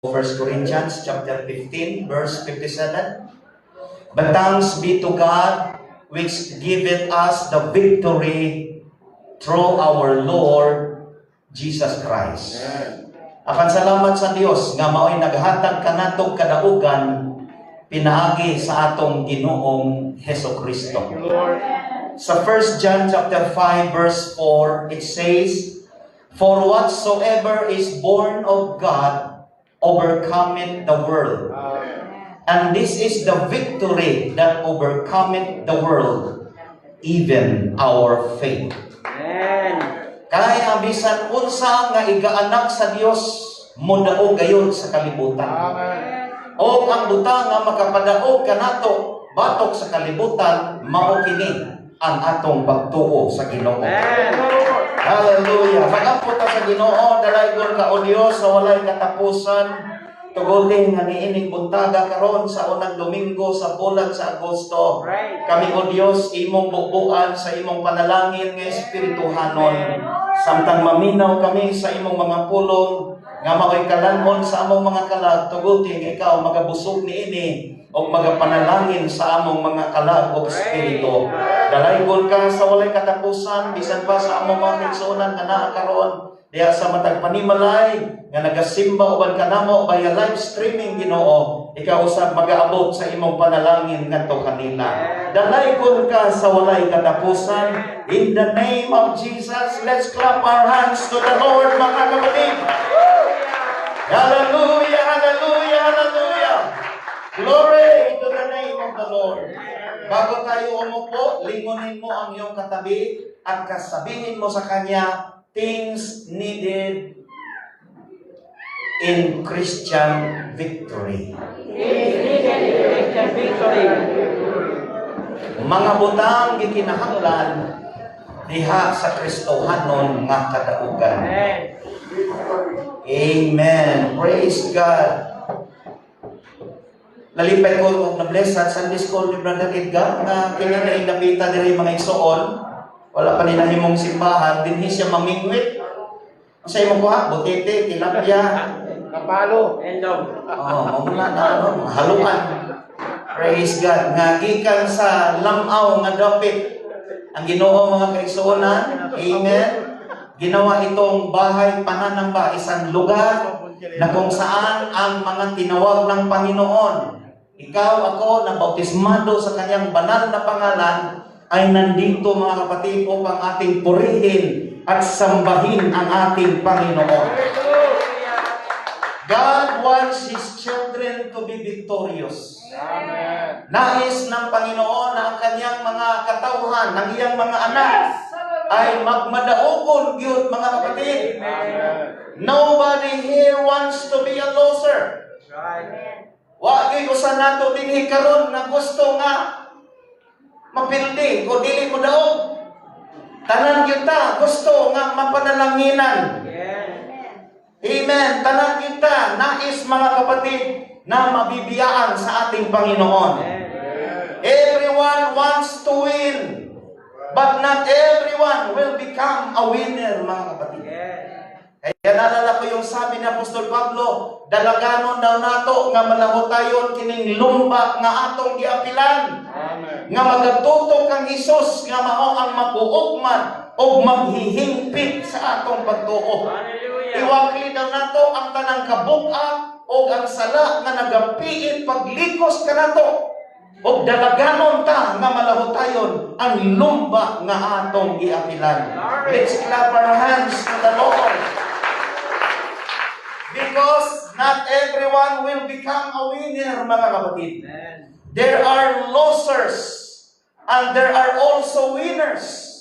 1 Corinthians chapter 15, verse 57. But thanks be to God, which giveth us the victory through our Lord Jesus Christ. Apan salamat sa Dios nga mao'y naghatag kanatog kadaugan pinaagi sa atong Ginoong Hesukristo. Sa 1 John chapter 5 verse 4, it says, "For whatsoever is born of God overcometh the world. And this is the victory that overcometh the world, even our faith." Kaya bisan unsa nga igaanak sa Dios modaog gayon sa kalibutan. O ang buta nga makapadaog kanato batok sa kalibutan, mao kini ang atong pagtuo sa Ginoo. Hallelujah. Mag-ampot sa Ginoo, dalaygon ka o Dios sa walay katapusan. Tugutin nga niining buntaga karon sa unang Domingo sa bulan sa Agosto. Kami o Dios imong bubuan sa imong panalangin nga espirituhanon. Samtang maminaw kami sa imong mga pulong nga mao'y kalanon sa among mga kalag, tugutin ikaw magabusog niini o magapanalangin sa among mga kalag o espiritu. Dalaygon ka sa walay katapusan bisan pa sa among mga igsuonan nga naa karon diha sa matag panimalay nga nagasimba uban kanamo via live streaming Ginoo, ikaw usab magaabot sa imong panalangin ngadto kanila. Dalaygon ka sa walay katapusan. In the name of Jesus, let's clap our hands to the Lord, mga kapatid. Hallelujah, hallelujah, hallelujah. Glory to the name of the Lord. Bago tayo umupo, lingunin mo ang iyong katabi at kasabihin mo sa kanya, things needed in Christian victory. Things needed in Christian victory. Mga butang gikinahanglan diha sa Kristohanon nga kadaugan. Amen. Praise God. Lalipay ko na bless at Sunday School ni Brother Edgar na kini napitan diri mga igsoon. Wala pa nila himong simbahan, dinhi siya mamingwit. Ang sa imong kuha, butete, tilapia, Kapalo, endong. mamula na haluan. Praise God. Nga gikan sa lamaw nga dapit ang Ginoo mga kaigsuonan. Amen. Ginawa itong bahay pananamba isang lugar na kung saan ang mga tinawag ng Panginoon, ikaw, ako, na bautismado sa kanyang banal na pangalan, ay nandito mga kapatid upang ating purihin at sambahin ang ating Panginoon. God wants His children to be victorious. Amen. Nais ng Panginoon na ang kanyang mga katauhan, ng iyang mga anak, ay magmadaogon gyud mga kapatid. Nobody here wants to be a loser. Wa gyud usa nato dinhi karon nga gusto nga mapildi o dili mo daog. Tanan gyud ta gusto nga mapanalanginan. Amen. Tanan gyud ta nais mga kapatid na mabibiyaan sa ating Panginoon. Everyone wants to win. But not everyone will become a winner, mga kapatid. Kaya naalala ko yung sabi ni Apostol Pablo, dalaganon daw nato nga malahotayon kining lumba nga atong giapilan. Amen. Nga magatutok kang Hesus nga mao ang mabuugman o maghihingpit sa atong pagtuo. Iwakli daw nato ang tanang kabug-ak o ang sala nga nagapiit paglikos kanato. O dalaganon ta nga malahotayon ang lumba nga atong giapilan. Let's clap our hands to the Lord. Because not everyone will become a winner, mga kapatid. There are losers and there are also winners.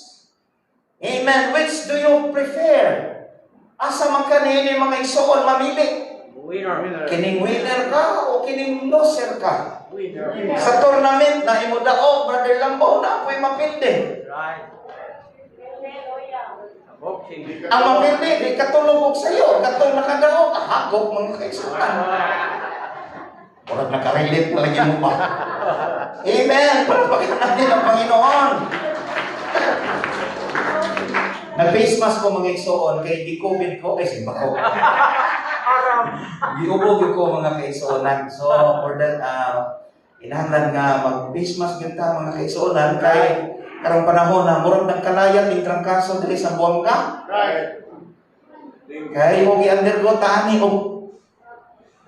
Amen. Which do you prefer? Asa man kanini mga igsoon mamili? Winner. Kining winner ka o kining loser ka? Winner. Sa tournament na imo daog, Brother Lambo, na ako'y mapildi. Right. Boxing. Ang mapildi, di katulog sa iyo. Katong nakadaog, hagok mga kaisutan. Walang nakarelate na lagi mo pa. Amen. Pagpakan natin ang Panginoon. Nag-face mask ko mga igsoon, kaya di COVID ko, simba ko. Giubog ko mga kaigsuonan. So, for that, inahanglan nga mag-Christmas kita mga kaigsuonan kay karong panahon na murag nagkalayat yung trangkaso dili sa buwang ka. Right. Kaya yung i-undergo tani o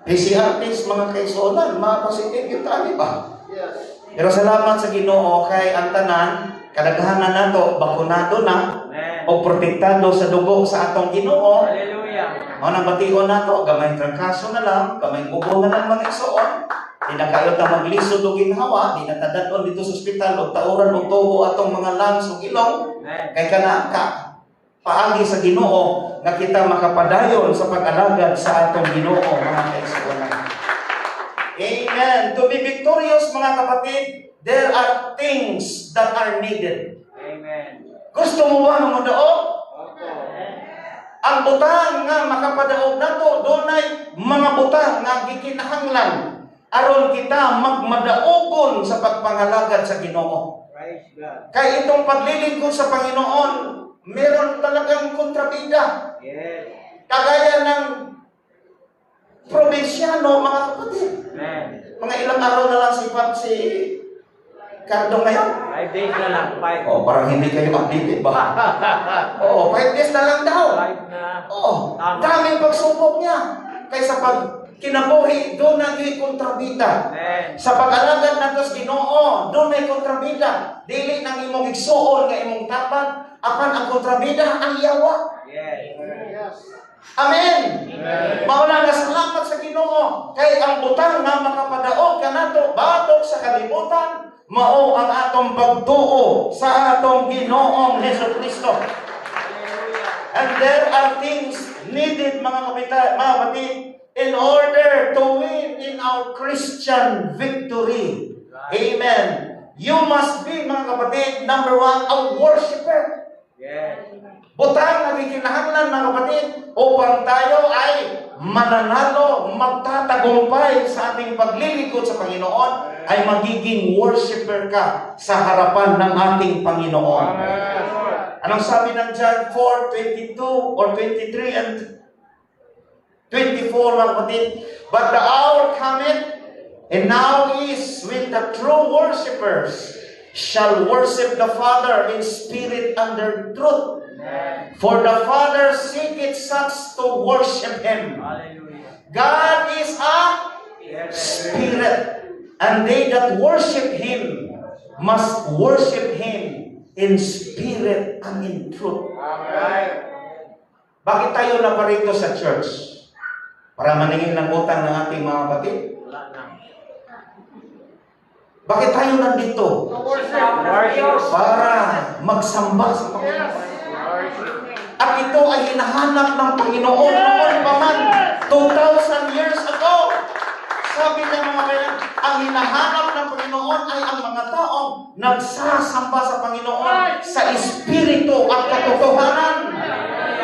PCR test mga kaigsuonan, mga positive yung tani ba? Yes. Pero salamat sa Ginoo kay ang tanan, kadaghanan nato bakunado na o protektado sa dugo sa atong Ginoo. Hallelujah. Mao nang bation nato, gamay trangkaso na lang, gamay ubo na lang mga igsuon. Di na kayo ta maglisod og ginhawa, di na tadadon dito sa ospital og tauran og tubo atong mga lungs ug ilong. Kay kana ka paagi sa Ginoo nga kita makapadayon sa pag-alagad sa atong Ginoo mga kaigsuon. Amen. To be victorious mga kapatid, there are things that are needed. Amen. Gusto mo ba nga modaog? Opo. Ang butang nga makapadaog nato dunay mga butang nga gikinahanglan aron kita magmadaogon sa pagpangalagad sa Ginoo. Praise God. Kay itong paglilingkod sa Panginoon, meron talagang kontrabida. Yes. Kagaya ng probinsyano mga kapatid. Amen. Mga ilang araw na lang si Cardo ngayon. 5 days na lang. 5. Oh, parang hindi kayo updated ba? Oo, 5 days na lang daw. 5 na. Oo, Tama. daming pagsubok niya. Kaysa pag kinabuhi, doon naging kontrabida. Amen. Sa pag-alagad nato sa Ginoo, doon ay kontrabida. Dili nang imong igsuon nga imong tapat, apan ang kontrabida ang yawa. Yes. Yes. Amen. Amen. Mauna nga salamat sa Ginoo kay ang butang nga makapadaog kanato batok sa kalibutan mao ang atong pagtuo sa atong Ginoong Hesukristo. Hallelujah. And there are things needed mga kapatid in order to win in our Christian victory. Amen. You must be mga kapatid, number 1, a worshiper. Yes. Butang na gikinahanglan mga kapatid upang tayo ay mananalo, magtatagumpay sa ating paglilingkod sa Panginoon ay magiging worshiper ka sa harapan ng ating Panginoon. Amen. Anong sabi ng John 4:22 or 23 and 24 mga kapatid? But the hour cometh, and now is when the true worshipers shall worship the Father in spirit and in truth. Amen. For the Father seeketh such to worship Him. Hallelujah. God is a Yes. spirit, and they that worship Him must worship Him in spirit and in truth. Amen. Bakit tayo naparito sa church? Para maningin ng utang ng ating mga kapatid? Wala na. Bakit tayo nandito? Worship. Para magsamba sa Panginoon. At ito ay hinahanap ng Panginoon noon pa man, 2,000 years ago. Sabi ng mga kailan, ang hinahanap ng Panginoon ay ang mga taong nagsasamba sa Panginoon sa Espiritu at katotohanan.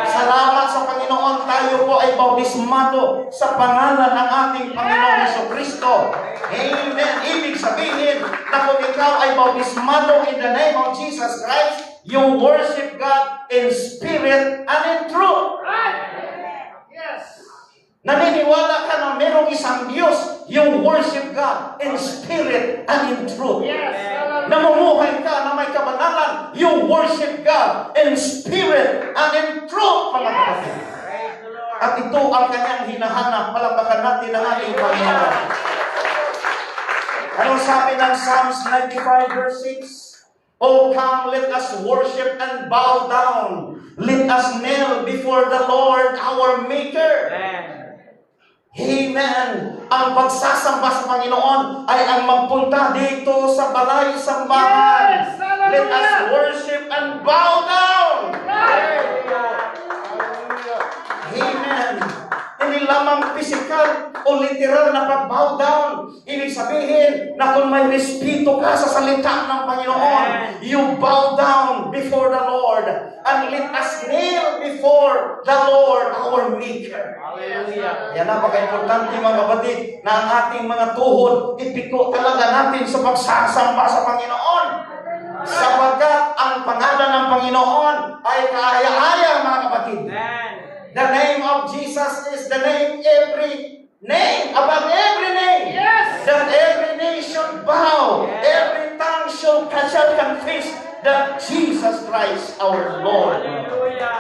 Salamat sa Panginoon, tayo po ay bautismado sa pangalan ng ating Panginoon Jesucristo. Amen. Ibig sabihin na kung ikaw ay bautismado in the name of Jesus Christ, you worship God in spirit and in truth. Yes. Naniniwala ka na merong isang Diyos, you worship God in spirit and in truth. Yes. Namumuhay ka na may kabanalan, you worship God in spirit and in truth, mga kapatid. Praise the Lord. At ito ang kanyang hinahanap. Palakpakan natin ang ating Panginoon. Anong sabi ng Psalms 95 verse 6? Oh, come, let us worship and bow down. Let us kneel before the Lord our Maker. Amen. Amen. Ang pagsasamba sa Panginoon ay ang magpunta dito sa balay sambahan. Yes! Hallelujah! Let us worship and bow down. Hallelujah. Amen. Hindi lamang physical o literal na pag-bow down. Ibig sabihin na kung may respeto ka sa salita ng Panginoon, you bow down before the Lord and let us kneel before the Lord, our Maker. Hallelujah. Yan napaka-importante mga kapatid na ang ating mga tuhod ipiko talaga natin sa pagsasamba sa Panginoon. Sapagkat ang pangalan ng Panginoon ay kaaya-aya mga kapatid. Amen. The name of Jesus is the name above every name. Yes. That every knee should bow, every tongue shall confess that Jesus Christ our Lord. Hallelujah.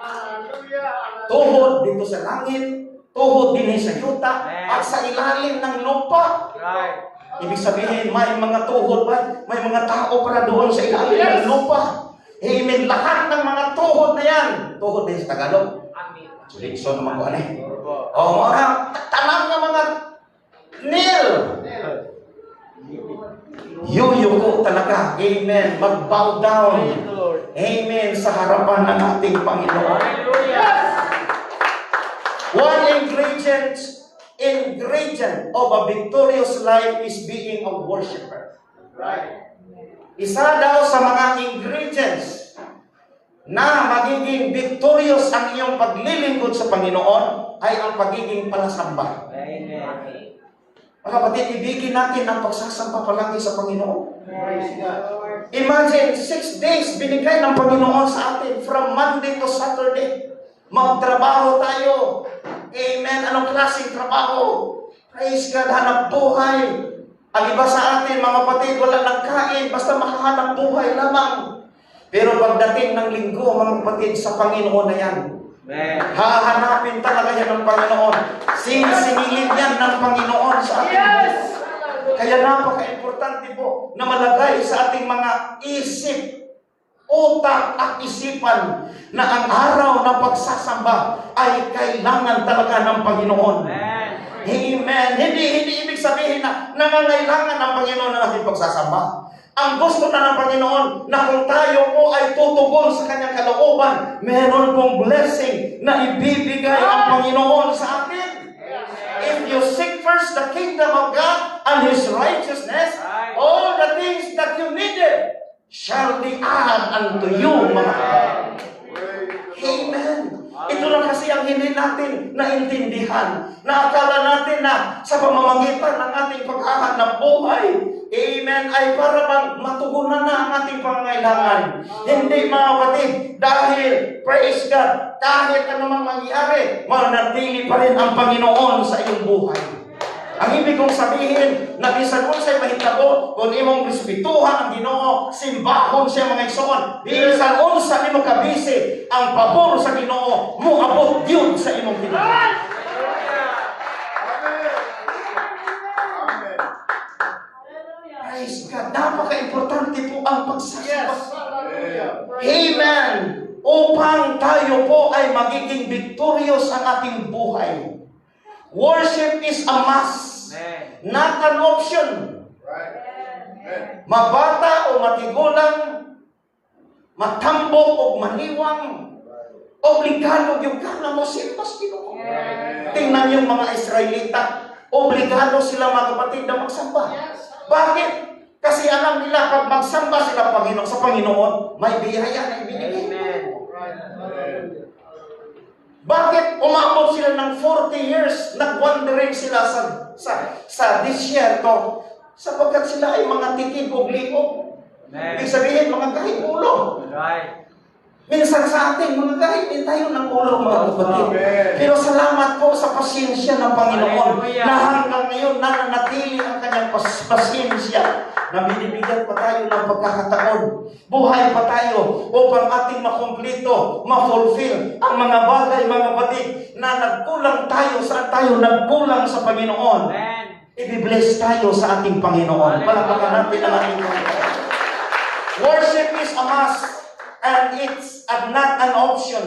Hallelujah. Tuhod dito sa langit, tuhod din sa yuta, at sa ilalim ng lupa. Right. Ibig sabihin, may mga tuhod ba? May mga tao para doon sa ilalim ng lupa. Amen. Lahat ng mga tuhod na yan. Tuhod din sa Tagalog. Amen. Sulikso naman ko ano eh. O mga tanang ng mga nil. Yuyuko talaga. Amen. Mag-bow down. Praise the Lord. Amen. Sa harapan ng ating Panginoon. Hallelujah. One ingredient of a victorious life is being a worshiper. Right. Isa daw sa mga ingredients na magiging victorious ang iyong paglilingkod sa Panginoon ay ang pagiging palasamba. Amen. Mga kapatid, ibigin natin ang pagsasamba palagi sa Panginoon. Praise God. Imagine, 6 days binigay ng Panginoon sa atin from Monday to Saturday. Magtrabaho tayo. Amen. Anong klaseng trabaho? Praise God, hanap buhay. Ang iba sa atin, mga kapatid, wala nang kain, basta makahanap buhay lamang. Pero pagdating ng linggo, mga kapatid, sa Panginoon na yan. Amen. Hahanapin talaga yan ng Panginoon. Sinisingilin yan ng Panginoon sa atin. Yes. Kaya napaka-importante po na malagay sa ating mga isip, utak at isipan na ang araw ng pagsasamba ay kailangan talaga ng Panginoon. Amen. Amen. Hindi ibig sabihin na nangangailangan ng Panginoon na ating pagsasamba. Ang gusto na ng Panginoon na kung tayo po ay tutugon sa kanyang kalooban, meron pong blessing na ibibigay ang Panginoon sa atin. If you seek first the kingdom of God and His righteousness, all the things that you needed shall be added unto you, mga kapatid. Amen. Ito lang kasi ang hindi natin naintindihan. Na akala natin na sa pamamagitan ng ating paghahanap buhay, amen, ay para bang matugunan na ang ating pangangailangan. Hindi, mga kapatid, dahil, praise God, kahit anumang mangyari, manatili pa rin ang Panginoon sa iyong buhay. Ang ibig kong sabihin, na bisan unsay mahitabo, kung imong respetuhan ang Ginoo, simbahon siya mga igsoon, bisan unsa nimo kabisi, ang pabor sa Ginoo, muabot yun sa imong kinabuhi. Amen. Praise God, napaka-importante po ang pagsasamba. Yes. Hallelujah. Amen. Upang tayo po ay magiging victorious ang ating buhay. Worship is a must. Amen. Not an option. Right. Amen. Mabata o matigulang, matambok o maniwang, obligado yung kana mo simpas Ginoo. Tingnan yung mga Israelita, obligado sila mga kapatid na magsamba. Bakit? Kasi alam nila pag magsamba sila sa Panginoon, may biyaya na ibinigay. Amen. Bakit umabot sila ng 40 years, nag-wandering sila sa disyerto? Sapagkat sila ay mga titig-liog. Amen. Ibig sabihin, mga kahit ulo. Right. Minsan sa atin, mga kahit din tayo ng ulo, mga kapatid. Amen. Pero salamat po sa pasyensya ng Panginoon Hallelujah. na hanggang ngayon nananatili ang kanyang pasyensya na binibigyan pa tayo ng pagkakataon. Buhay pa tayo upang ating makumplito, ma-fulfill ang mga bagay, mga kapatid, na nagkulang tayo, saan tayo nagkulang sa Panginoon. Amen. I-bless tayo sa ating Panginoon. Palakpakan natin ang ating Panginoon. Worship is a must and it's not an option.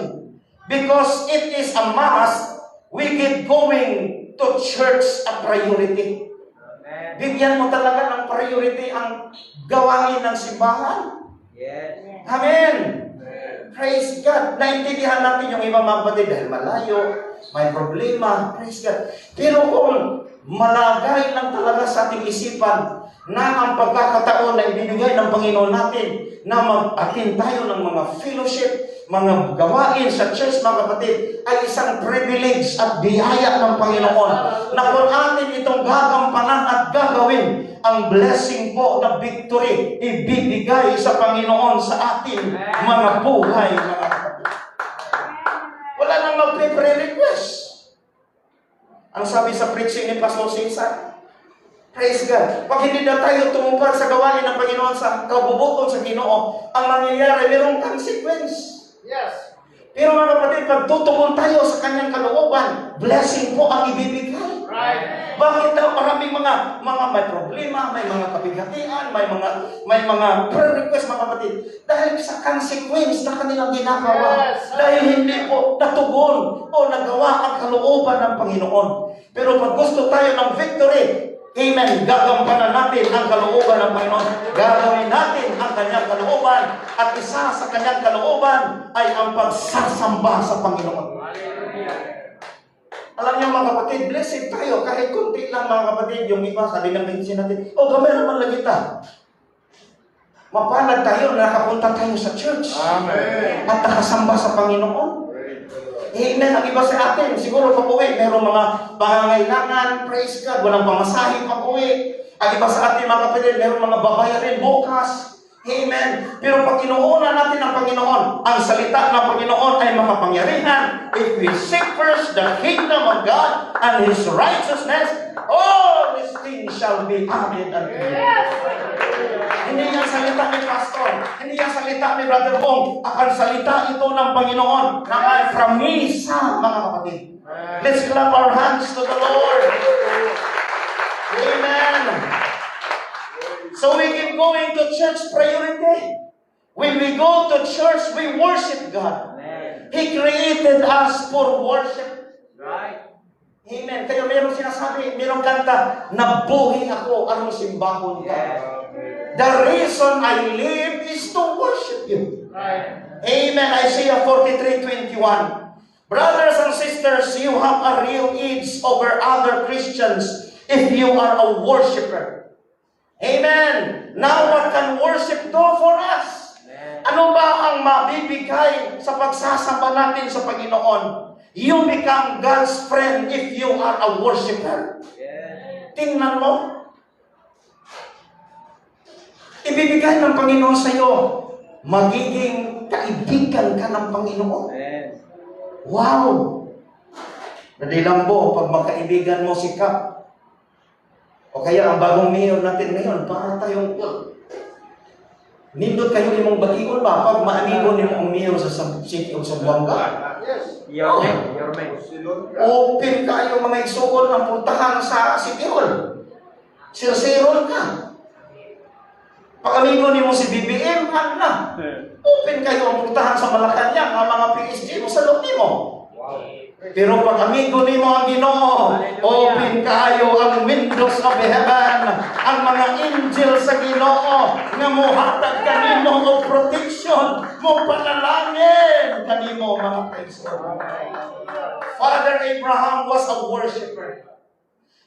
Because it is a must, we get going to church a priority. Amen. Bigyan mo talaga ng priority ang gawain ng simbahan. Yes. Amen. Praise God. Naintindihan natin yung ibang mga kapatid dahil malayo, may problema. Praise God. Pero kung malagay lang talaga sa ating isipan na ang pagkakataon na ibinigay ng Panginoon natin na mag-attend tayo ng mga fellowship, mga gawain sa church, mga kapatid, ay isang privilege at biyaya ng Panginoon na kung atin itong gagampanan at gagawin, ang blessing po na victory ibibigay sa Panginoon sa ating mga buhay, mga kapatid. Wala nang nang magpe-pre-request. Ang sabi sa preaching ni Pastor Cesar, praise God. Pag hindi na tayo tumupad sa gawain ng Panginoon sa kabubuton sa Ginoo, ang mangyayari, mayroong consequence. Yes. Pero mga kapatid, pag tutugon tayo sa kanyang kalooban, blessing po ang ibibigay. Right. Bakit daw maraming mga may problema, may mga kapighatian, may mga prayer request, mga kapatid? Dahil sa consequence na kanilang ginagawa. Yes. Dahil hindi po natugon o nagawa ang kalooban ng Panginoon. Pero pag gusto tayo ng victory, amen, gagampanan natin ang kalooban ng Panginoon. Gagawin natin ang kanyang kalooban. At isa sa kanyang kalooban ay ang pagsasamba sa Panginoon. Alam niyo mga kapatid, blessed tayo. Kahit kunti lang mga kapatid, yung iba, sabi ng mention natin, gamay naman lang kita. Mapalad tayo, nakapunta tayo sa church. Amen. At nakasamba sa Panginoon. Praise the Lord. Amen. Ang iba sa atin, siguro pag-uwi, mayroong mga pangangailangan, praise God, walang pamasahe pag-uwi. Ang iba sa atin, mga kapatid, mayroong mga babayarin bukas. Amen. Pero pag kinuuna natin ang Panginoon, ang salita ng Panginoon ay makapangyarihan. If we seek first the kingdom of God and His righteousness, all these things shall be added unto you. Hindi yan salita ni Pastor. Hindi yan salita ni Brother Bong. Ang salita ito ng Panginoon na may pramisa, mga kapatid. Let's clap our hands to the Lord. Amen. So we keep going to church priority. When we go to church, we worship God. Amen. He created us for worship. Right. Amen. Kaya mayroong sinasabi, mayroong kanta, nabuhi ako, anong simbahon ka. Yes. The reason I live is to worship you. Right. Amen. Isaiah 43:21. Brothers and sisters, you have a real edge over other Christians if you are a worshiper. Amen. Now what can worship do for us? Amen. Ano ba ang mabibigay sa pagsasamba natin sa Panginoon? You become God's friend if you are a worshiper. Yes. Tingnan mo. Ibibigay ng Panginoon sa iyo, magiging kaibigan ka ng Panginoon. Amen. Wow! Dali lang po, pag magkaibigan mo si Kap, o kaya ang bagong mayor natin ngayon, para tayong nindot kayo imong batigon ba? Pag maanigon nimo ang mayor sa city of Zamboanga, Yes. Your man. Your man. Silon ka. open kayo mga igsuon ang puntahan sa City Hall. Sirseron ka. Pag amigo nimo si BBM, na. Open kayo ang puntahan sa Malacanang, ang mga PSG mo sa loob nimo. Wow. Pero pag amigo nimo ang Ginoo, open kayo ang windows of heaven, ang mga angel sa Ginoo nga mohatag kanimo og protection, mo panalangin kanimo mga kaibigan. Father Abraham was a worshipper.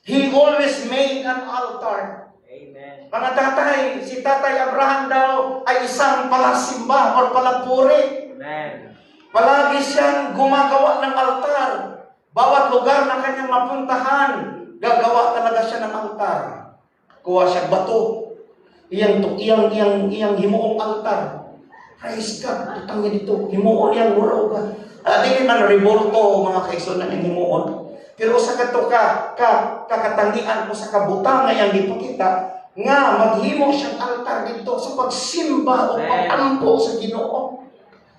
He always made an altar. Amen. Mga tatay, si Tatay Abraham daw ay isang palasimba or palapuri. Amen. Palagi siyang gumagawa ng altar. Bawat lugar na kanyang mapuntahan, gagawa talaga siya ng altar. Kuha siya bato. Iyang himuong altar. Praise God, tutang niya dito. Himuon iyang muro ka. Hindi man revolto, mga kaigsunan ng himuon. Pero sa kato kakatangian ko sa kabutang nga iyang ipakita, nga maghimo siyang altar dito sa pagsimba o pag-ampo sa Ginoo.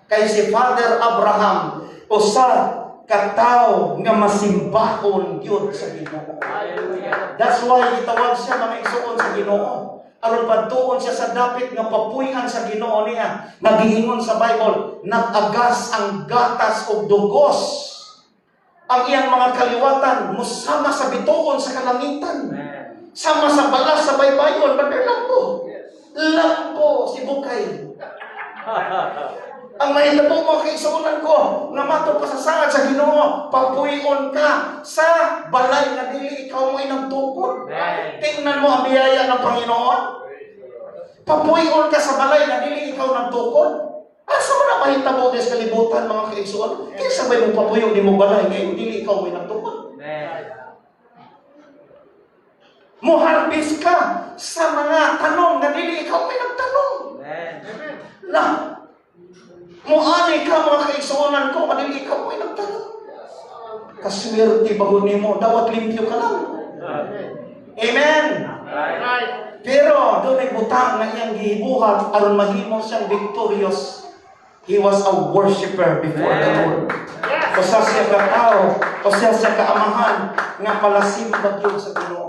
Kay si Father Abraham, usa katawo nga masimbahon gyud sa Ginoo. Hallelujah. That's why gitawag siya mga igsuon sa Ginoo. Aron padtuon siya sa dapit nga papuy-an sa Ginoo niya. Nagiingon sa Bible, nag-agas ang gatas og dugos. Ang iyang mga kaliwatan musama sa bituon sa kalangitan. Amen. Sama sa balas sa baybayon, badar lampo. Lampo si Bukay. Ang mahitabo mo kay isuunan ko, na mato pa sa saad sa Ginoo, papuyon ka sa balay na dili ikaw mo inagtukod. Amen. Tingnan mo ang biyaya ng Panginoon. Papuyon ka sa balay na dili ikaw nagtukod. Asa mo na mahitabo des kalibutan mga kaigsuon? Kinsa bay mo papuyon di mo balay ngayon dili ikaw mo inagtukod. Amen. Muharbis ka sa mga tanong na dili ikaw may nagtanong. Amen. Na, muani ka mga kaigsuonan ko, madili ikaw mo'y nagtanong. kaswerte bago nimo, dawat limpyo ka lang. Amen. Right. Pero doon ay butang na iyang gibuhat aron mahimo siyang victorious. He was a worshipper before the Lord. Usa siya ka tao, usa siya ka amahan nga palasimba gyud sa Ginoo.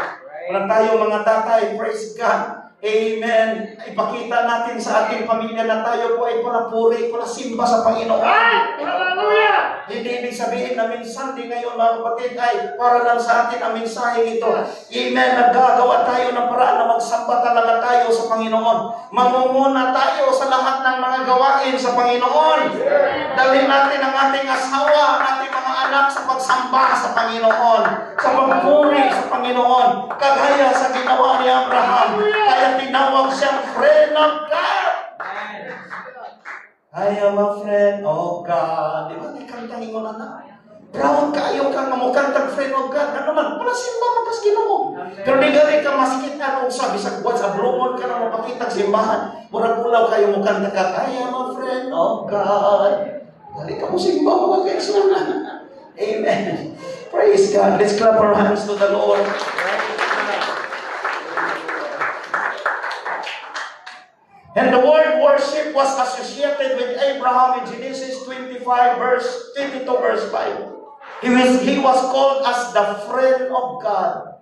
Wala tayo mga tatay, praise God. Amen. Ipakita natin sa ating pamilya na tayo po ay palapuri, palasimba sa Panginoon. Hallelujah. Hindi ibig sabihin na minsan din ngayon mga kapatid ay para lang sa atin ang mensaheng ito. Amen. Naggagawa tayo ng paraan na magsamba talaga tayo sa Panginoon. Mamumuna tayo sa lahat ng mga gawain sa Panginoon. Dalhin natin ang ating asawa, ang ating mga anak sa pagsamba sa Panginoon. Sa pagpuri sa Panginoon. Kagaya sa ginawa ni Abraham. Kaya tinawag siyang friend of God. I am a friend of God. Di ba? May kantahin mo na. Proud kayo ka nga mo kantang friend of God. Ano naman? Wala simba magas Ginoo. Pero di gali ka masikit na nung sabi sa buwan sa blumon ka na mapakitang simbahan. Murag-ulaw kayo mo kanta ka. I am a friend of God. Dali ka mo simba mga kaisunan. Amen. Praise God. Let's clap our hands to the Lord. And the word worship was associated with Abraham in Genesis 22 verse 5. He was called as the friend of God.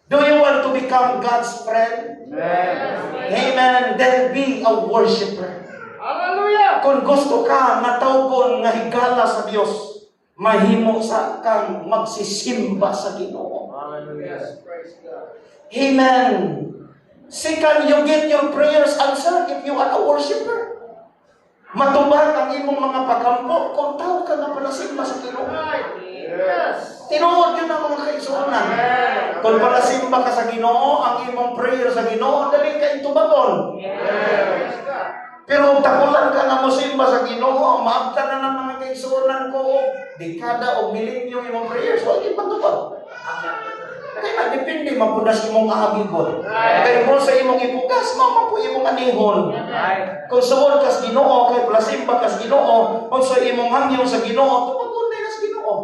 Do you want to become God's friend? Amen. Then be a worshiper. Hallelujah. Kung gusto ka nga tawgon nga higala sa Dios, mahimo sa kang magsisimba sa Ginoo. Yes, praise God. Amen. Second, you get your prayers answered if you are a worshiper. Matubag ang imong mga pagampo kung tao ka na palasimba sa Ginoo. Yes. Tinuod yun ang mga kaisunan. Kung palasimba ka sa Ginoo, ang imong prayer sa Ginoo, dali ka itubagon. Yes. Pero takulan ka na musimba sa Ginoo, maabta na ng mga kaisunan ko, dekada o milenyo imong prayers, wala yung matubag. Kaya depende mapunas imong ahagigon. Kaya mo sa imong ipugas, mapo imong anihon. Kung suod kas Ginoo, kay plasimba kas Ginoo, kung sa imong hangyo sa Ginoo, tumagon na sa Ginoo.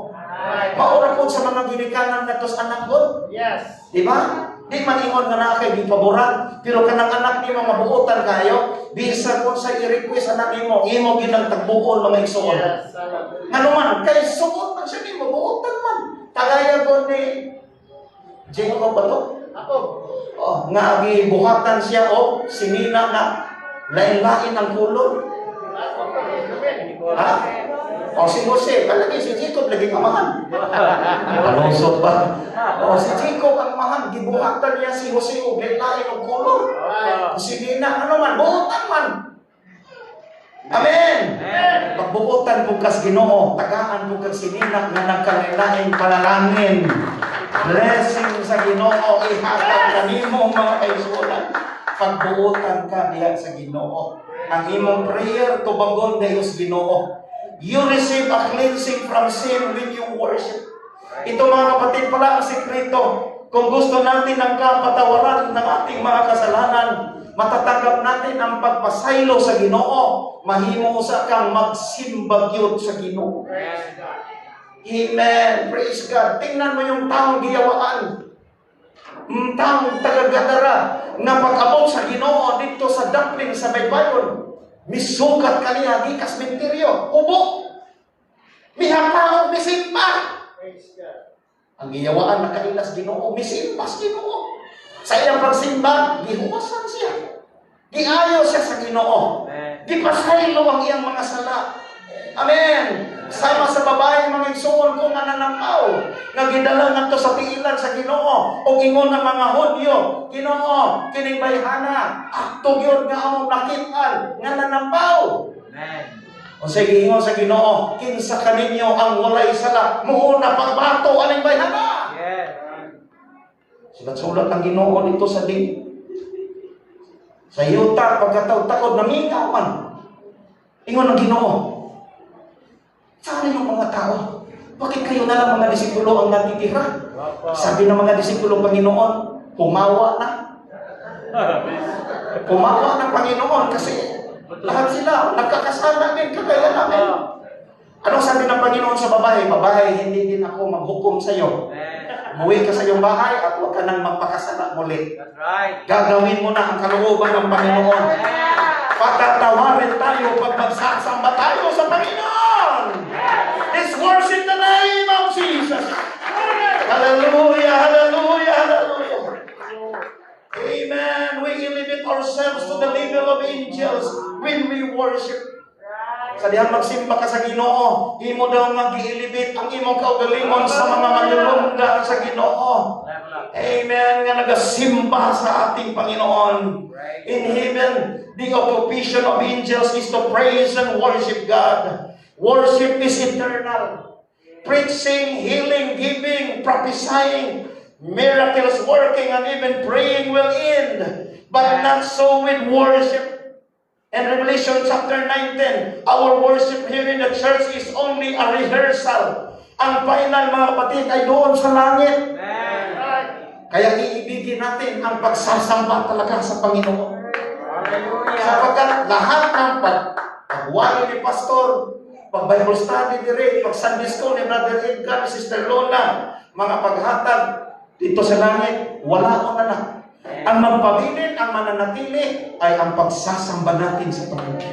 Maura po sa mga ginikanan na tos anak ko. Yes. Di ba? Di man ingon nga na kay gipaboran, pero kanang anak nimo mabuotan kayo, bisa kung sa i-request anak nimo, imo ginang tagbuon mga igsoon. Yes. Ano man, kay suot man siya nimo, buotan man. Tagaya ko ni Jacob ba to? Ako. Oh, nga gibuhatan siya o sinina na lain-lain ang kulon. Ha? O si Jose, palagi si Jacob lagi amahan. Alusot ba? O si Jacob ang amahan, gibuhatan niya si Jose o lain-lain ang kulon. Sinina, ano man, buotan man. Amen. Pagbuotan po kas Ginoo, tagaan po kas sinina nga nagkalain-lain panalangin. Blessing sa Ginoo ihatag na nimo mga kaisunan. Pagbuotan ka diha sa Ginoo. Ang imong prayer tubagon dayon sa Ginoo. You receive a cleansing from sin when you worship. Ito mga kapatid pala ang sikreto. Kung gusto natin ng kapatawaran ng ating mga kasalanan, matatanggap natin ang pagpasaylo sa Ginoo. Mahimo sa kang magsimba gyud sa Ginoo. Amen. Praise God. Tingnan mo yung taong giyawaan. Taong taga-Gadara na pag-abot sa Ginoo dito sa dumpling sa Baybayon. Misugat kaniya gikas menteryo. Ubo. Mihataog misimpa. Praise God. Ang giyawaan na kailas Ginoo, misimpas Ginoo. Sa iyang pagsimba, gihuwasan siya. Giayo siya sa Ginoo. Gipasaylo ang iyang mga sala. Amen. Sama sa babae mga igsoon ko nga nanamaw, nga gidala ngadto sa piilan sa Ginoo, o ingon ng mga Hudyo, Ginoo, kining bayhana, akto gyud nga among nakit-an nga nanamaw. Amen. O sige ingon sa Ginoo, kinsa kaninyo ang walay sala, muuna pagbato aning bayhana. Yes. Sulat-sulat ang Ginoo dito sa din. Sa yuta pagkataod-taod na mingaw man. Ingon ang Ginoo, saan yung mga tao? Bakit kayo na lang mga disipulo ang natitira? Sabi ng mga disipulo Panginoon, pumawa na. Pumawa ng Panginoon kasi lahat sila nagkakasala din kagaya namin. Anong sabi ng Panginoon sa babae? Babae, hindi din ako maghukom sa iyo. Umuwi ka sa iyong bahay at huwag ka nang magpakasala muli. That's right. Gagawin mo na ang kalooban ng Panginoon. Patatawarin tayo pag magsasamba tayo sa Panginoon. Let's worship the name of Jesus. Hallelujah, hallelujah, hallelujah. Amen. We elevate ourselves to the level of angels when we worship. Sa dihang magsimba ka sa Ginoo, imo daw mag-i-elevate ang imong kaugalingon sa mga manulunda sa Ginoo. Amen. Nga nagasimba sa ating Panginoon. In heaven, the occupation of angels is to praise and worship God. Worship is eternal. Preaching, healing, giving, prophesying, miracles working, and even praying will end. But not so with worship. In Revelation chapter 19, our worship here in the church is only a rehearsal. Ang final, mga kapatid, ay doon sa langit. Kaya iibigin natin ang pagsasamba talaga sa Panginoon. Sapagkat lahat ng pagwali ni Pastor, pag-Bible study direct, pag-Sunday school ni Brother Edgar, ni Sister Lola, mga paghatag dito sa langit, wala ko na lang. Ang magpabilin, ang mananatili, ay ang pagsasamba natin sa Panginoon.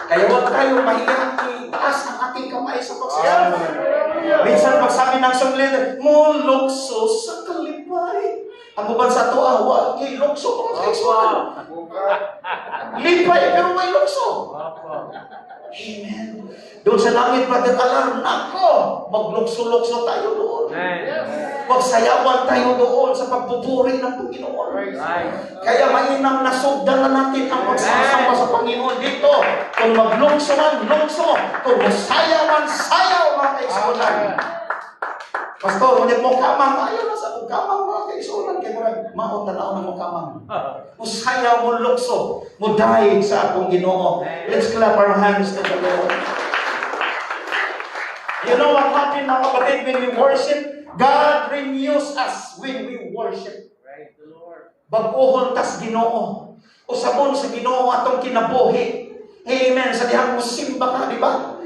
Kaya huwag tayo mahiyang itaas ang ating kamay sa pagsasamba. Minsan pagsabi ng song leader, mulukso sa kalipay. Ang uban sa ito, huwag ilukso mga kaisuan. Lipay, pero may lukso. Amen. Doon sa langit, Brother Alar, nako, maglukso-lukso tayo doon. Magsayawan tayo doon sa pagpupuri ng Panginoon. Kaya mainam na sugdan na natin ang pagsasamba sa Panginoon dito. Kung maglukso man, lukso. Kung masayawan, sayaw, mga kaisunan. Pastor, ulit mo kamang, ayaw na sa kamang, mga kaisunan. Kaya marag, maot na naon mo kamang. Musayaw mo lukso, mo dahil sa akong Ginoo. Let's clap our hands to the Lord. You know what happened, mga kapatid, when we worship? God renews us when we worship. Praise the Lord. Baguhon tas Ginoo. Usabon sa Ginoo atong kinabuhi. Amen. Sa dihang musimba ka, di ba?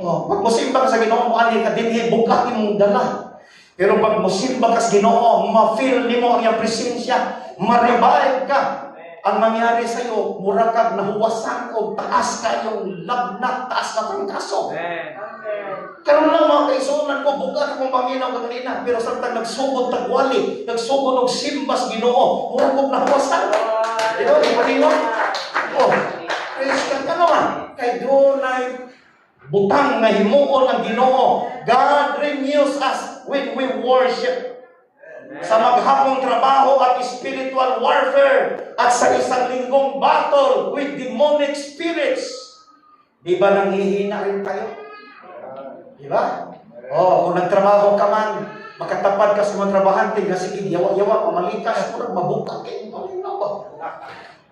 Oh, pag musimba ka sa Ginoo, mo ani ka dinhi bukat imong dala. Pero pag musimba ka sa Ginoo, ma-feel nimo ang iyang presensya, ma-revive ka. Ang mangyari sa iyo, mura kag nahuwasan o taas kayong lagnat, taas na kang kaso. Karon lang mga kaisunan ko, bugat akong paminaw kanina, pero samtang nagsugod tagwali, nagsugod og simbas Ginoo, mura kog nahuwasan. Di ba? Di ba? Oh, praise God. Ano man? Kay dunay butang nga himuon ang Ginoo. God renews us when we worship. Sa maghapong trabaho at spiritual warfare at sa isang linggong battle with demonic spirits. Di ba nanghihina rin tayo? Di ba? Oh, kung nagtrabaho ka man, makatapad ka sa mga trabahante, nga sige, yawa-yawa, pamalikas, murag mabuka kayo.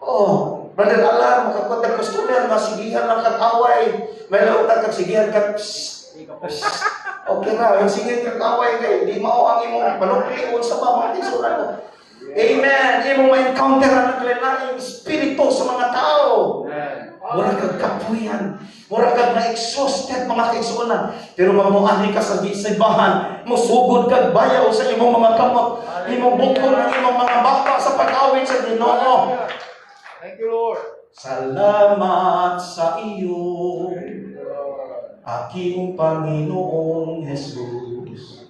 Oh, Brother Alar, makakontak customer, masigihan lang kag-away. May lautag kag-sigihan kag okay na, yung sige kag-away kayo, di mao ang imong panuklion sa mga isunan mo. Amen. Imong ma-encounter ang naglaing espiritu sa mga tao. Mura kag kapuyan, mura kag na-exhausted mga kaisunan. Pero pag muani ka sa simbahan, musugod kag bayaw sa imong mga kamot, imong bukol ng imong mga bata sa pag-awit sa Ginoo. Thank you, Lord. Salamat sa iyo, aking Panginoong Jesus.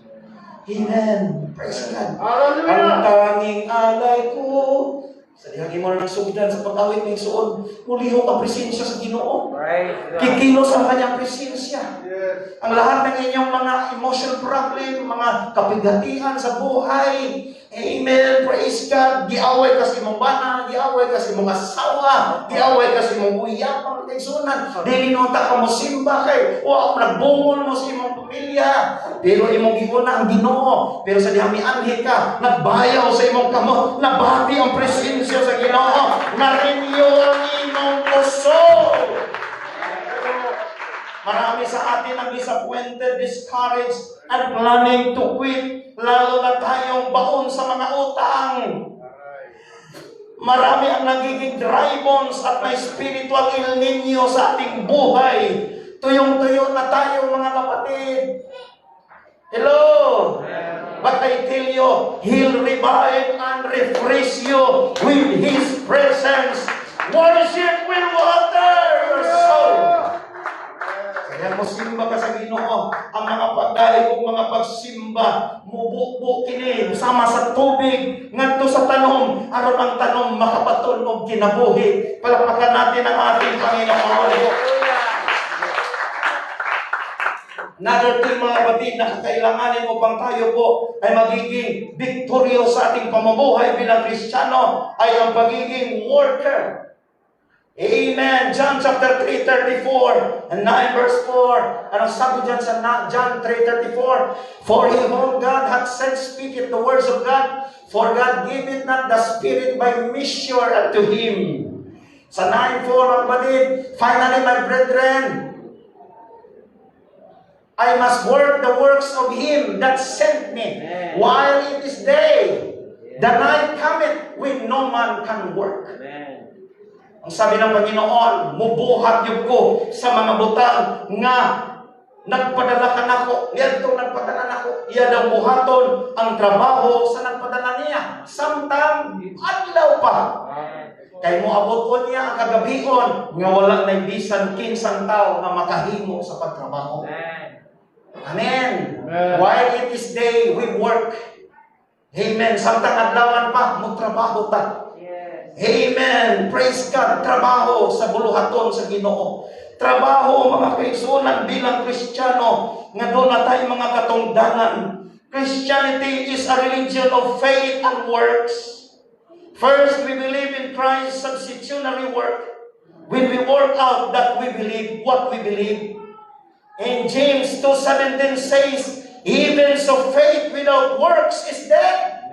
Amen. Praise God. Ang tanging alay ko, sa dihang imo ng sugdan sa pag-awit ng suod, mulihok ang presensya sa Ginoo. Kikilos ang kanyang presensya. Yes. Ang lahat ng inyong mga emotional problem, mga kapigatihan sa buhay, amen, praise God, giaway ka sa imong bana, giaway ka sa imong asawa, giaway ka sa imong uyap, mga kaigsunan, dili nota ka mo simba kay, o nagbungol mo sa imong pamilya, pero imong giguna ang Ginoo, pero sa dihang mianhi ka, nagbayaw sa imong kamot, nabati ang presensya sa Ginoo, na-renew ang imong puso. Marami sa atin ang disappointed, discouraged, and planning to quit. Lalo na tayong baon sa mga utang. Marami ang nagiging dry bones at may spiritual El Nino sa ating buhay. Tuyong-tuyo na tayo mga kapatid. Hello? But I tell you, He'll revive and refresh you with His presence. Worship will water your soul. Kaya musimba ka sa Ginoo. Ang mga pagdali o mga pagsimba, mubuk-buk kini sama sa tubig ngadto sa tanom aron ang tanom makapaton og kinabuhi. Palakpakan natin ang ating Panginoon. Another thing mga kapatid na kakailanganin upang tayo po ay magiging victorious sa ating pamumuhay bilang Kristiyano ay ang pagiging worker. Amen. John chapter 3:34 and 9 verse 4. Anong sabi dyan sa John 3:34? For he whom God hath sent speaketh the words of God, for God giveth not the Spirit by measure unto him. Sa 9:4 mga kapatid, finally my brethren, I must work the works of him that sent me while it is day. The night cometh when no man can work. Ang sabi ng Panginoon, mubuhat yun ko sa mga butang nga nagpadala ka nako. Yan itong nagpadala nako. Yan ang buhaton ang trabaho sa nagpadala niya. Samtang adlaw pa. Kay moabot ko niya ang kagabion nga wala na bisan kinsang tao nga makahimo sa pagtrabaho. Amen. While it is day, we work. Amen. Samtang adlawan pa, magtrabaho ta. Amen. Praise God. Trabaho sa buluhaton sa Ginoo. Trabaho mga kaigsunan bilang Kristiyano nga doon na tayo mga katungdangan. Christianity is a religion of faith and works. First, we believe in Christ's substitutionary work. When we work out that we believe what we believe. And James 2:17 says, even so faith without works is dead.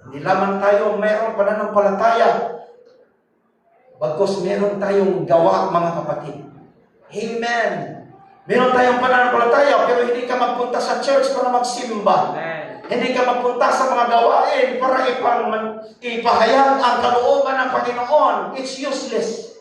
Hindi lamang tayo mayroong pananampalataya, bagkus meron tayong gawa mga kapatid. Amen. Meron tayong pananampalataya pero hindi ka magpunta sa church para magsimba. Hindi ka magpunta sa mga gawain para ipahayag ang kalooban ng Panginoon. It's useless.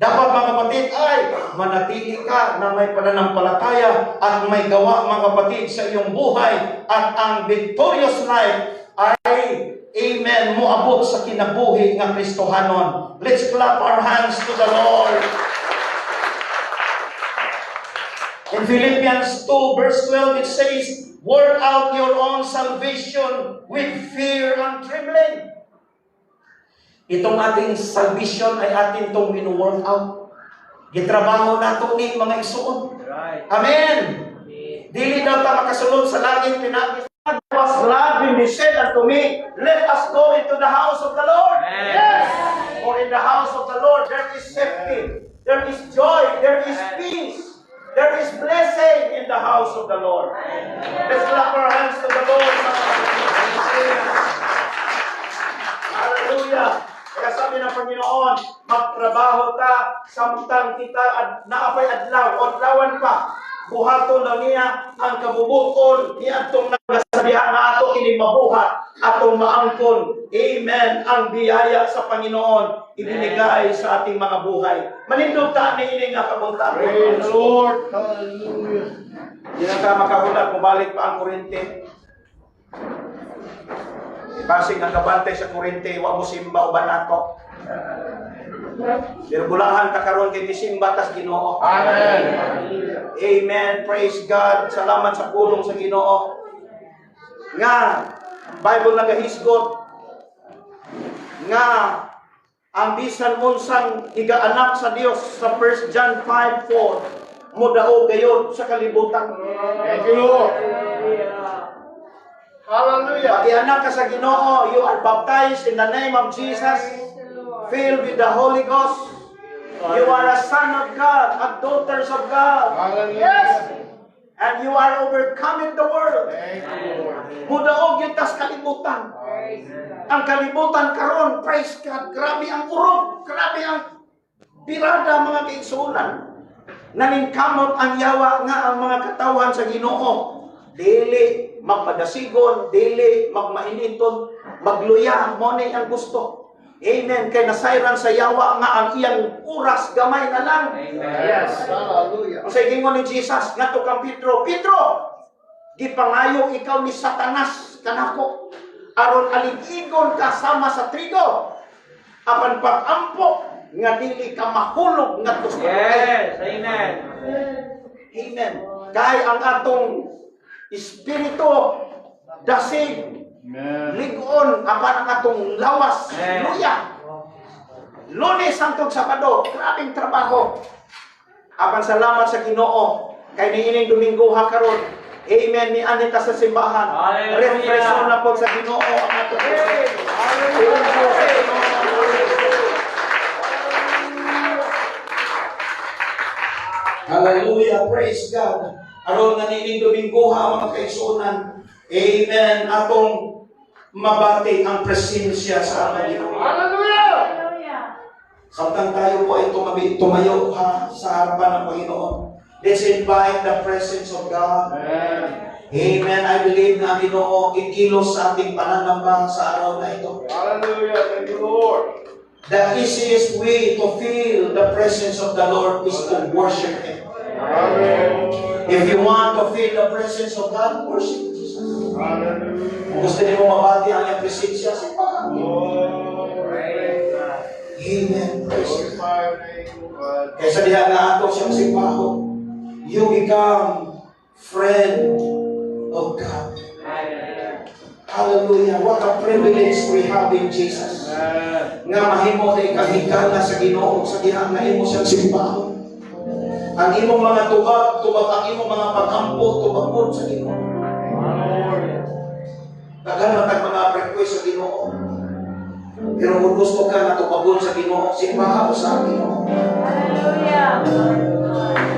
Dapat mga kapatid ay manatili ka na may pananampalataya at may gawa mga kapatid sa iyong buhay at ang victorious life ay amen, moabot sa kinabuhi ng Kristohanon. Let's clap our hands to the Lord. In Philippians 2 verse 12 it says, work out your own salvation with fear and trembling. Itong ating salvation ay atin itong wino-work out. Gitrabaho nato ni mga isuon. Amen. Dili daw ta makasulod sa langit pinakita. Was glad when they said unto me, let us go into the house of the Lord. Yes. For in the house of the Lord there is safety, there is joy, there is peace, there is blessing in the house of the Lord. Let's clap our hands to the Lord. Hallelujah. Kaya sabi ng Panginoon, magtrabaho ta samtang kita naapay adlaw o adlawan pa. Buhaton na niya ang kabubukon niya atong nagasabihan na ato kini mabuhat atong maangkon. Amen. Ang biyaya sa Panginoon ibinigay sa ating mga buhay. Manindog ta ni ini nga kabuntahan. Praise the Lord. Hallelujah. Di na ka makahulat, mabalik pa ang kurente. Ibasig ang kabantay sa kurente, wa mo simba o banato. Pero bulahan ka karon kay Disimba tas Ginoo. Amen. Amen. Praise God. Salamat sa pulong sa Ginoo. Nga Bible nagahisgot nga ang bisan unsang igaanak sa Dios sa 1 John 5:4 mo daog gayud sa kalibutan. Thank you, Lord. Hallelujah. Pag anak ka sa Ginoo, you are baptized in the name of Jesus. Filled with the Holy Ghost. You are a son of God, a daughters of God. Hallelujah. And you are overcoming the world. Thank you, Lord. Mudaog yung tas kalibutan. Ang kalibutan karon, praise God, grabe ang urog, grabe ang birada mga kaigsunan. Naningkamot ang yawa nga ang mga katawan sa Ginoo. Dili magpadasigon, dili magmainiton, magluya, mo na ang gusto. Amen. Kay nasayran sa yawa nga ang iyang oras gamay na lang. Amen. Yes. Hallelujah. Ang sa gingon ni Jesus, ngadto kang Pedro, Pedro, gipangayo ikaw ni Satanas kanako aron aligigon ka sama sa trigo. Apan pag-ampo nga dili ka mahulog ngadto sa Yes. Amen. Amen. Kay ang atong espiritu dasig Amen. ligon apan ang atong lawas Amen. luya. Lunes hangtod Sabado, grabing trabaho. Apan salamat sa Ginoo kay niining Domingo ha karon. Amen. Ni anita sa simbahan. Hallelujah. Refresyon na po sa Ginoo ang atong Hallelujah, praise God. Aron nga niining Domingo ha mga kaigsuonan. Amen. Atong mabati ang presensya sa aming Ginoo. Hallelujah. Samtang tayo po ay tumayo ha sa harapan ng Panginoon. Let's invite the presence of God. Amen. Amen. I believe na ang Ginoo ikilos sa ating pananamba sa araw na ito. Hallelujah. Thank you, Lord. The easiest way to feel the presence of the Lord is to worship Him. Amen. If you want to feel the presence of God, worship Jesus. Hallelujah. Kung gusto niyo mabati ang iyang presensya, sipahan. Praise God. Amen. Praise God. Glorify your name, God. Kaya sa diha nga ato siyang sipahan, you become friend of God. Hallelujah. What a privilege we have in Jesus. Amen. Nga mahimo na ikahigala sa Ginoo sa diha nga imo siyang simbahon. Ang imong mga tubag ang imong mga pag-ampo, tubagod sa Ginoo. Lord. Daghan man tag mga request sa Ginoo. Pero kung gusto ka na tubagod sa Ginoo, simbahan sa Ginoo.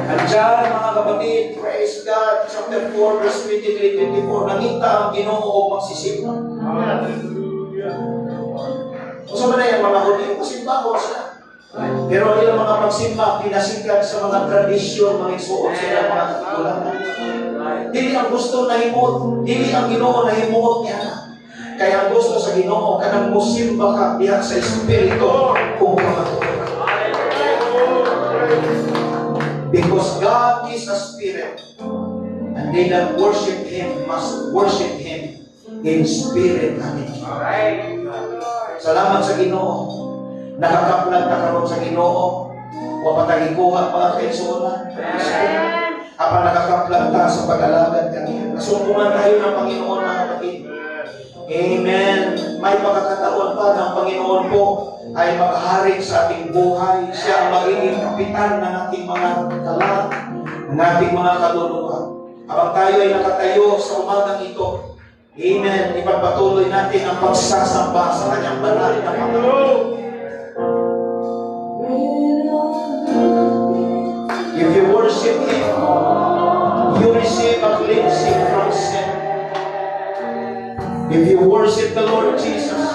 Andiyan mga kapatid, praise God, chapter 4, verse 23-24, nangita ang Ginoo o magsisimba. Hallelujah. Kung saan ba na yan, mga huli, pasimbahan sila. Pero ang ilang mga pagsimba, pinasikat sa mga tradisyon, mga isuot sila, mga katulatan. Dili ang gusto na himot, dili ang Ginoo na himot niya. Kaya ang gusto sa Ginoo, kanang musimba ka diha sa Espiritu kung kamatulog. Because God is a spirit, and they that worship Him must worship Him in spirit and in truth. Salamat sa Ginoo. Nakakaplag na karon sa Ginoo. Wa patagikuha mga kaigsuonan. Apa nakakaplag ta sa pag-alagad kaniya. Nasumpungan tayo ng Panginoon mga kapatid. Amen. May pagkakataon pa ng Panginoon po ay maghari sa ating buhay. Siya ang magiging kapitan ng ating mga kalat, ng ating mga kaluluwa. Habang tayo ay nakatayo sa umagang ito, amen, ipagpatuloy natin ang pagsasamba sa kanyang banal na Panginoon. If you worship Him, you receive a cleansing from sin. If you worship the Lord Jesus,